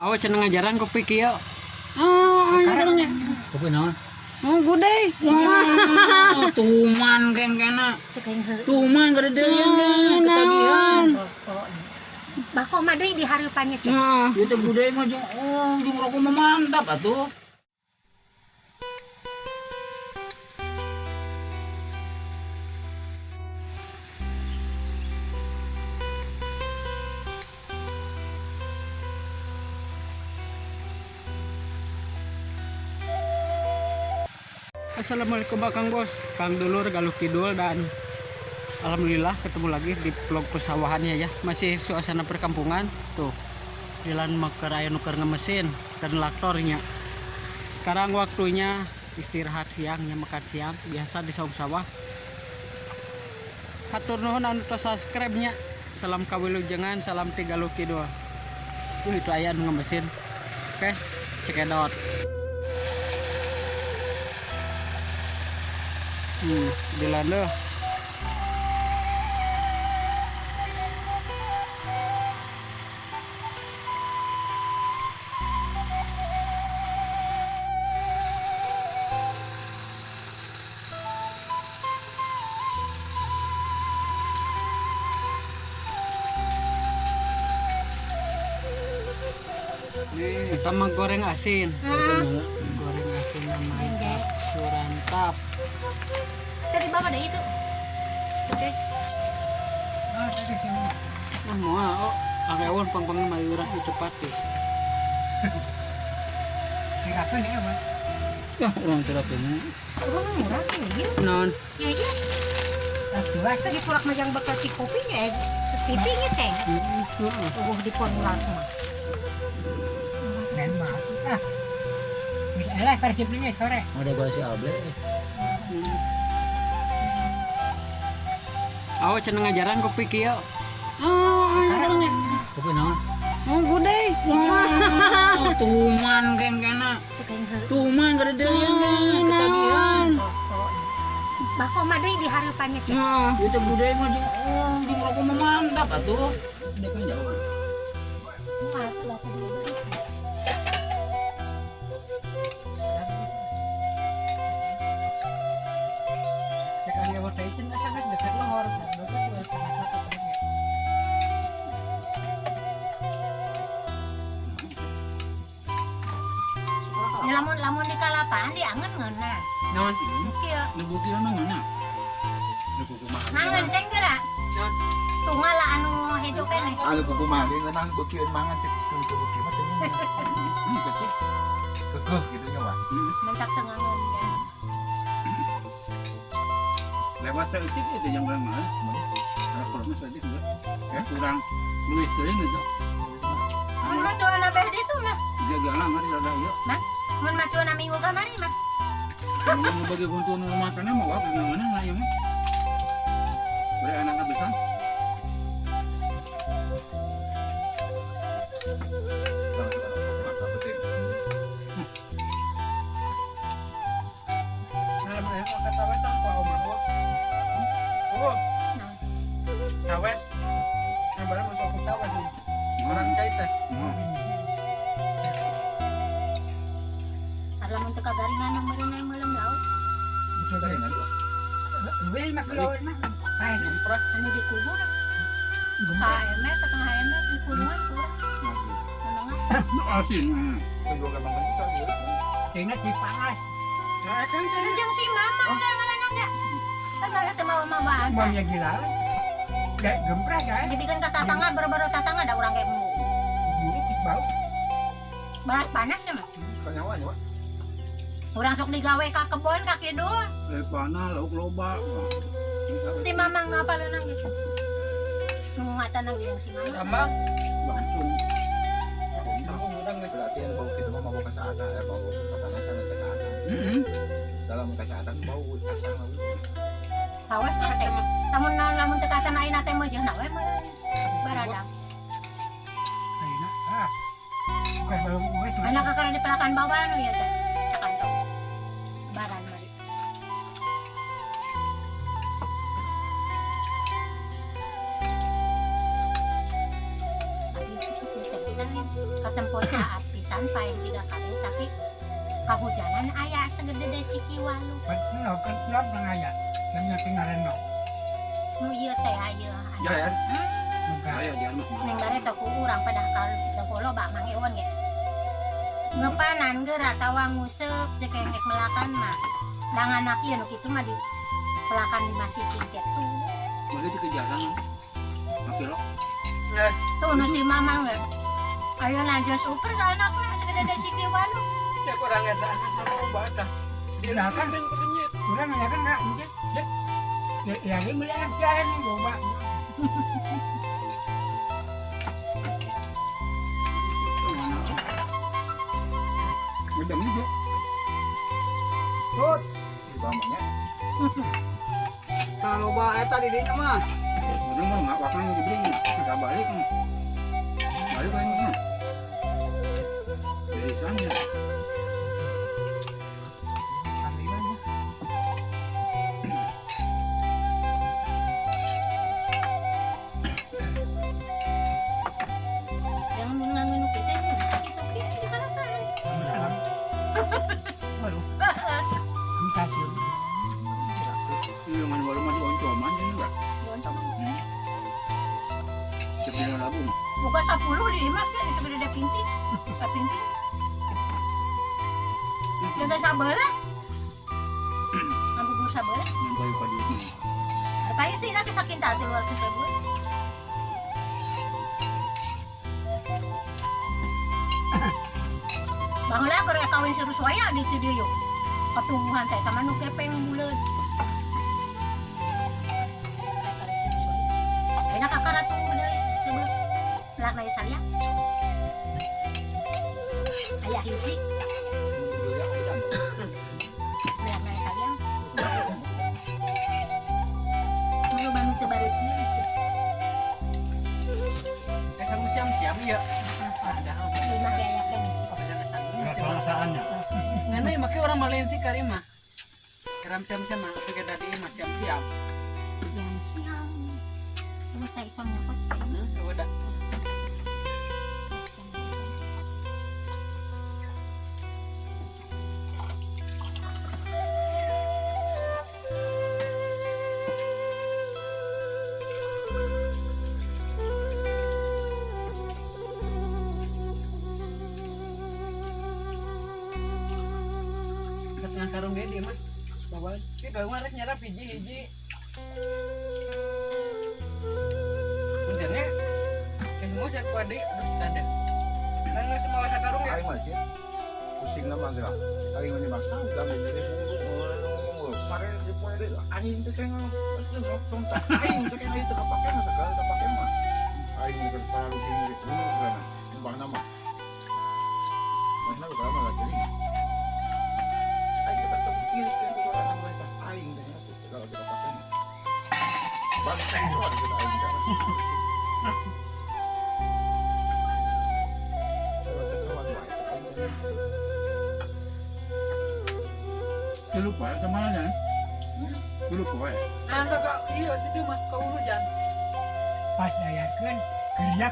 Awa cenah ngajaran kopi kieu. Oh, ngajarannya. Kopi naon? Oh, gede. Wah, tuman kengkena. Cek aing heuh. Tuman gedean kan ketagihan. Bako mah deui di hareupannya cek. Nah, Ieu teh budaya mah jeung oh, jeung rokok mah mantap atuh. Assalamualaikum Kang Bos, Kang Dulur Galuh Kidul dan alhamdulillah ketemu lagi di vlog pesawahannya ya. Masih suasana perkampungan tuh. Jalan maker aya nu keur ngemesin dan laktornya. Sekarang waktunya istirahat siang ya, makan siang biasa di saung sawah. Hatur nuhun anu tos subscribe nya. Salam kawilujengan, salam ti Galuh Kidul. Itu aya nu ngemesin. Oke, cekedot. Jalan deh. Nih, Sama goreng asin. Heeh. Goreng asin mantap, surantap. Tadi bawa deui itu. Oke. Nah, mau oh, angewon pang-pang mayurah itu pati. Wah, urang terakhirnya. Urang murah tuh ieu. Non, Ya ya. Tadi pulak majang bakal si kopinya eh. TV-nya ceng. Eueuh di formula mah. Ada gua si Able. Awa cenah ngajaran kopi kieu. Oh, ngajarannya. Kopi naon? Oh, gede. Wah, tuman kengkena. Cek aing heuh. Tuman gedean kan ketagihan. Bako mah deui di hareupannya cek. Nah, Ieu teh budaya mah jeung oh, jeung rokok mah mantap atuh. Dek kan jauh. Wah, tuh aku dulu. cek aya teh cenah sangat dekat lohor. Dekat cuma setengah satu tadi. Ya, lamun lamun di kalapaan diangen ngeunah. Non, Kieu. Nu bukti mah ngeunah. Nu kukumaha. Mangan ceng geura. Non. Tunggal lah anu hejo keneh. Anu kukumaha ge ngeunah beukieun mangan cek teu teu beuki mah teu ngeunah. Gitu. Kekeh gitu nya wah. Mentak teu ngangen ya. Lewat saeutik itu jam berapa mah? Kalau kurang mah saeutik enggak. Ya kurang duit teuing gitu. Mun macuana beh ditu mah. Jaga mari rada ieu. Mah, mun macuana minggu kamari mah. Mun bagi kuntu nu makannya mau apa gimana lah ieu mah. Bari anak bisa. Nah, kata wetang ku omah gua. Oh. Tawes. Nah, baru masuk ke tawes nih. Orang cai teh. Ada lamun teu kagaringan mah meureun aya meuleum lauk. Nyemprot. Anu dikubur. Sa ember setengah ember dikuburan kurang. Menengah. Asin. Tunggu ke mangan kita gitu. Nah, kan cai. Jeung si mama udah ngalanang ya. Kan malah teu mawa-mawaan. Jadi kan ka tatangga baru-baru tatangga da urang ge embung. Berat panas ya mah. Kanyawa nya wah. Urang sok digawe ka kebon ka kidul. Eh panah lauk loba. Si mamang nu apa leunang gitu. Nu ngatanang jeung si mamang. Tambah. Langsung. Urang geus. Berarti yang bau kitu mah mau kesehatan, bau kepanasan dan kesehatan. Heeh. Dalam kesehatan bau asam lauk. Tawas teh cek. Lamun lamun teu katan ayeuna teh meujeuna we meureun. Baradang. Anak kakara di pelakan bawah nu ieu teh. Cakantong. Baran mari. Tapi cerita nih, katempo Tempo saat pisan paeh jiga kabeh tapi kahujanan aya segede siki walu. Kan kan nang aya. Cenah tinggal no. Nu ieu teh aya. Jair. Muka. Aya jair mah. Neng bare teh ku urang pada kalau tempo loba Mang Ewon ge. Ngepanan geura atawa nguseup jeung engek melakan mah. Dang anak ieu nu kitu mah di pelakan di masih tiket tuh. Boleh dikejaran. Masih lo. Tuh nu si Mamang ge. Ayo lanjut super sana aku masih gede siki walu. Ya kurang eta anak loba tah. Nah, kan. Kan Kurang ya kan enggak ya. Ya ya ini beli anak jair nih loba. Ngedem juga. Tut. Di bawahnya. Tah loba eta di dinya mah. Orang mah nggak wakang dibeli nggak balik. Balik lain mah. Dari sana. Yang mun ngangeun kitu kitu kitu di harapan. Waduh. Entah sih. Dengan walu mah dioncoman ya enggak. Dioncoman. Sebenarnya lagu. Buka 10 di imah teh itu gede pintis. Pintis. Jaga sabelah. Ngabubur sabelah. Nang ka duit. Payu sih nak sakinta 300.000. Baheula keur kawin si Ruswaya di itu dia yuk. Patumbuhan teh taman nu kepeng buleud. Ayeuna kakara tumbuh deui seubeuh. Pelak na saya. Aya hiji. Pelak na saya. Nu banu teu bareut ieu. Eta nu siam-siam ya. Ada apa? Lima kayaknya kan. Perasaannya. Nganai make orang Malaysia kari mah. Keram siam-siam mah sepeda di mah siam-siam. Siam-siam. Lu cai congnya kok. Udah. Setengah karung dia dia mah. Bawa. Tapi bawa rek nyarap hiji-hiji. Untungnya, semua saya kuat deh, terus ada. Kan nggak semua sakarung ya? Aing mah sih. Pusing nama geura. Aing mah maksa udah jadi pare di poe deui anjing teh keng aing teh keng teu kapake mah sakali kapake mah. Aing mah terlalu sing dulu kana. Sumpahna mah. Mana udah mah lagi. Aing tetep ieu teh sorangan we tah aing teh kalau teu kapake mah. Bangsa aing teh. Lupa ya kemana ya? Lupa ya. Anda kak iya itu mah kau hujan. Pas dayakeun kerja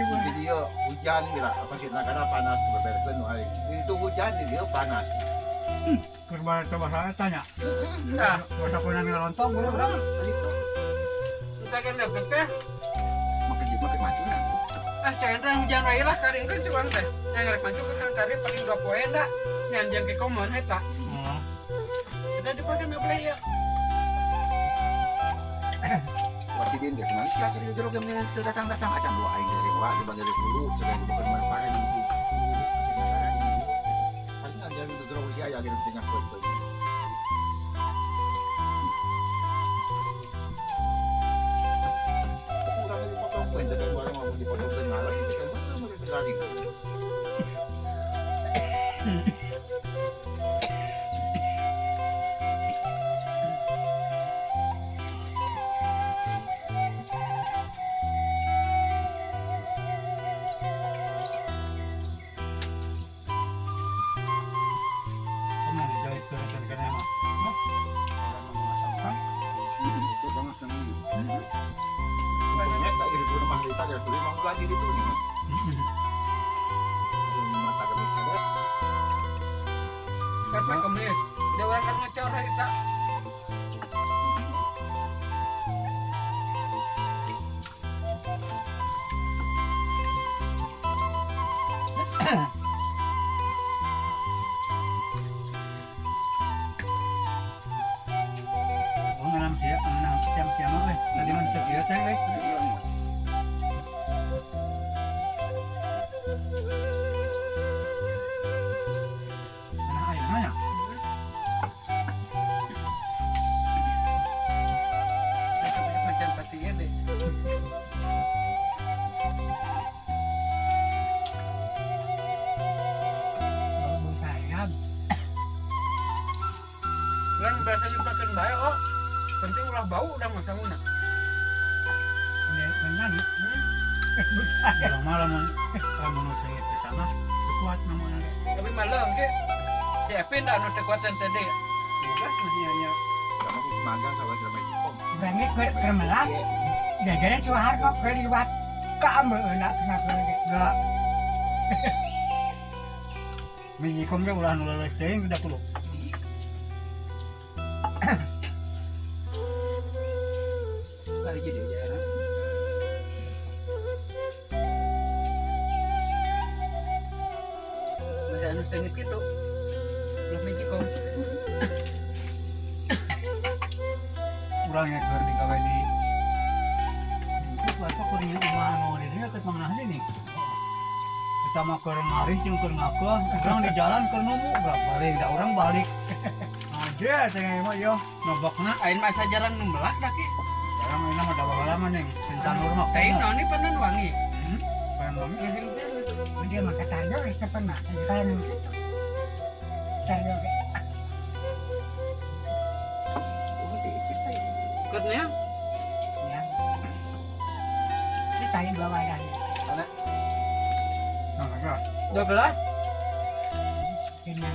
Di dia hujan gila apa sih karena panas bebereskeun nu aing. Itu hujan di dia panas. Keur bahasa tanya. Nah, bahasa kunan ngerontong urang. Kita kan dapet teh. Make jieu make macu. Ah, jangan hujan wae lah karing kan cuman teh. Yang rek macu ke kari paling 2 poe dah. Nyanjang ke komon eta. Udah dipakai nggak boleh ya. Wasidin dia kenal siapa cari jeruk yang datang-datang acan dua aing dari wah di bandar dulu cerai di bukan pare di paling aja itu jeruk si ayah gitu tengah poin poin. Kurang dipotong poin dari warung mau dipotong poin lagi kan mau lagi. Poe Kemis. Dia urang kan ngecor harita. Oh, ngalam sia, ngalam siam siam euy. Tadi mah teu ieu teh euy. Mana ayeuna nya? Besok macan pati ieu deh. Bau sayap. Urang biasa nyiptakeun bae oh. Penting ulah bau urang mah sanguna. Benar. Urang mah lamun lamun nu seungit pisan mah teu kuat namanya. Tapi malam ke si Epin dah anu teu kuatan tadi. Bukan nya nya. Karena aku magang sama sama ikom. Berangkat ke kemelak. Jajannya cuhar kok keliwat. Kamu enak kenapa Enggak. Minyikom ge ulah nu leuleus teuing udah kudu. Lari jadi aja. Masih anu seungit kitu. Ulah minjikom. Urang nya keur digawe di Lingkup apa kuring imah anu di dieu teh mangnah nih. Kita mah keur ngarih jeung keur ngakeuh, urang di jalan keur numu berapa balik da urang balik. Aja teh mah yo nobokna. Ain masa jalan nu melak da ki. Sekarang ini mah da baheula mah ning Sintanur mah. Teh naon ni pandan wangi. Pandan wangi. Dia mah katanya sepena. Kalau gitu. Tayo. Ikutnya? Ya. Ini tayo bawa dah. Mana? Nah, 12. Dengan